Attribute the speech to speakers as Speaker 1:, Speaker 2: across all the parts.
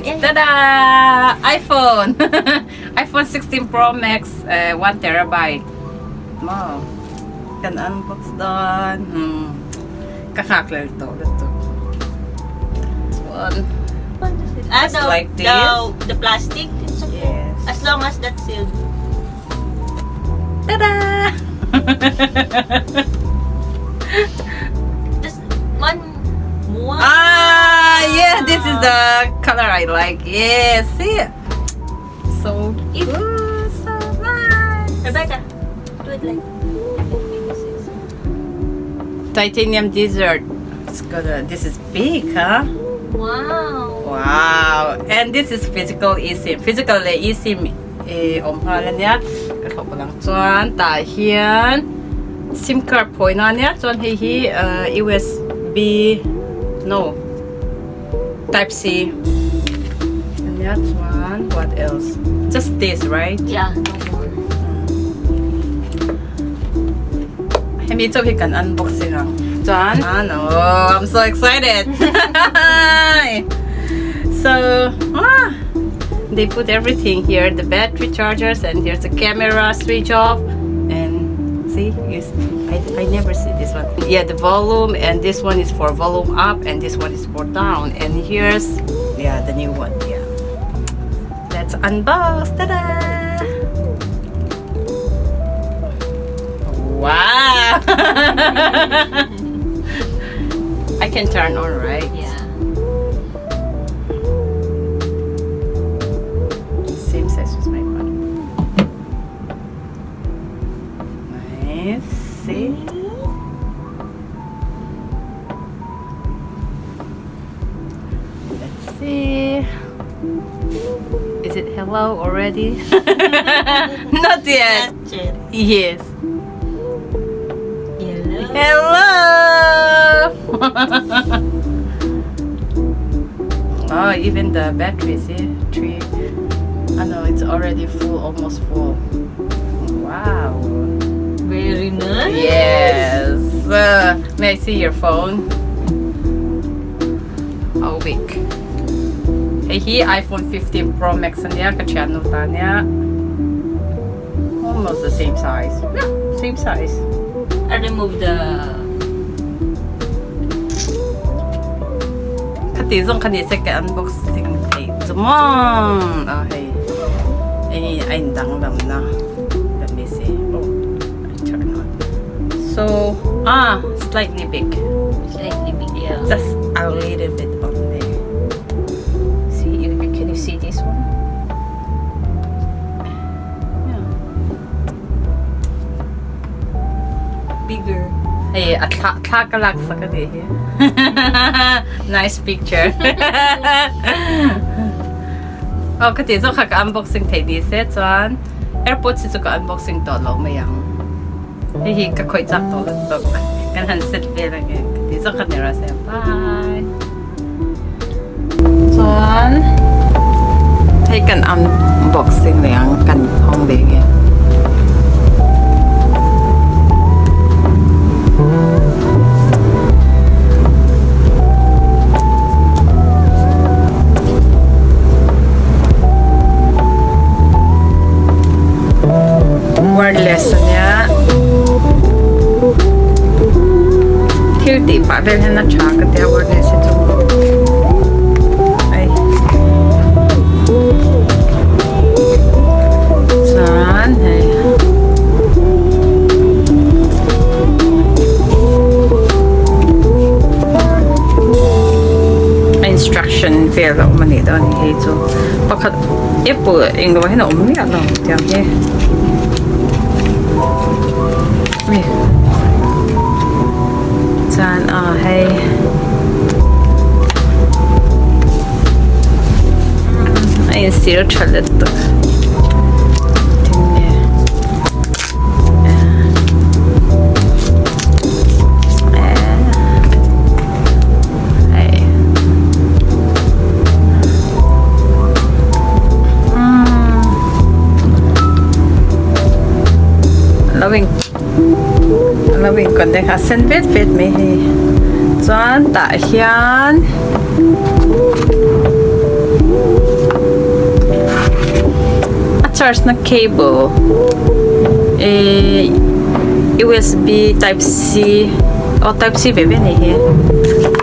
Speaker 1: Tada! iPhone! iPhone 16 Pro Max uh, 1 terabyte. Mo. Kan unbox dawn. Hmm. Ka nghak lel tawh lutuk. Chuan
Speaker 2: Ah,
Speaker 1: Just
Speaker 2: the,
Speaker 1: like this.
Speaker 2: The, the plastic? It's okay.
Speaker 1: Yes.
Speaker 2: As long as that's sealed.
Speaker 1: Tada!
Speaker 2: Just one more.
Speaker 1: Ah, yeah, this is the color I like. Yeah, see? So good, so nice.
Speaker 2: Rebecca, do it like.
Speaker 1: Titanium dessert. It's gonna, this is big, huh?
Speaker 2: Wow.
Speaker 1: Wow. And this is physical eSIM. Physical leh eSIM eh awm nghal ania. Ka thlawh palh ang chuan tah hian sim card phawina ania chuan hei hi ah USB no type C ania chuan what else just this right?
Speaker 2: Yeah, no more.
Speaker 1: Hemi chauh hi kan unboxing ang chuan oh I'm so excited so ah they put everything here the battery chargers and here's the camera switch off and see is I, I never see this one yeah the volume and this one is for volume up and this one is for down and here's yeah the new one yeah let's unbox ta-da wow I can turn on right
Speaker 2: Yeah.
Speaker 1: Same size as my phone. Nice. See? Let's see. Is it hello already? Not yet.
Speaker 2: That's it.
Speaker 1: Yes.
Speaker 2: Hello.
Speaker 1: Hello. Oh, even the battery, see? Three. I know it's already full, almost full. Wow.
Speaker 2: Very nice.
Speaker 1: Yes. May I see your phone? Oh, week. Hei hi iPhone 15 Pro Max ania ka thiannu ta ania. Almost the same size. Yeah, same size.
Speaker 2: I remove the
Speaker 1: Khati zawng kha ni se ka unboxing theih chu maw a hei eng a in danglam na let me see oh I turn on so ah slightly big
Speaker 2: slightly big yeah.
Speaker 1: Just a little bit only see you can you see this one yeah
Speaker 2: Bigger.
Speaker 1: Hei a thla thla ka lak sak a nih hi nice picture oh ka ti zawk kha ka unboxing thei ni se chuan airpods hi chu ka unboxing tawh lo mai ang hei hi ka khawih chak tawh lutuk kan han set vel ange ka ti zawk kha ni rawh se bye chuan hei kan unboxing leh ang kan hawng leh nge. Wireless ania thil tih pah vel hian a tha ka tia wireless hi chu ai chuan hei a instruction vel a awm a nih dawn a ni hei chu pakhat apple englo hian a awm miah lo tiang hi. Chuan aw hei a insir tha lutuk tinge hei Lo in lo in connect a sen vet vet mai hei chuan tah hian. charge na cable eh usb type c aw type c ve ve a nih hi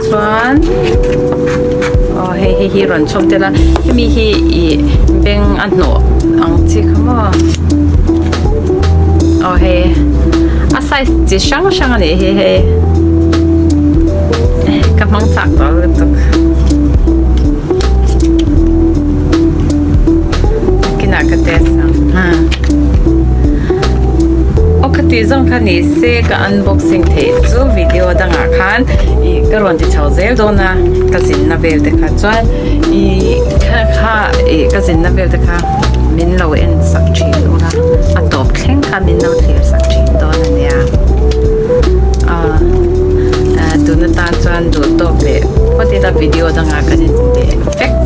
Speaker 1: chuan aw hei hei hi rawn chhawm tel a hemi hi ih beng a hnawh ang chi kha maw aw hei a size chi hrang hrang a nih hi hei ka hmang chak tawh lutuk. Kinah ka test ang ha. Aw khati zawng kha ni se ka unboxing theih chu video dangah khan ih ka rawn ti chho zel dawn a ka zinna vel te kha chuan ih kha kha ih ka zinna vel te kha min lo en sak thin ula a tawp thleng kha min lo thlir sak thin dawn a nia ah tun atan chuan duh tawk leh phawt ila video dangah kan inhmu leh vek.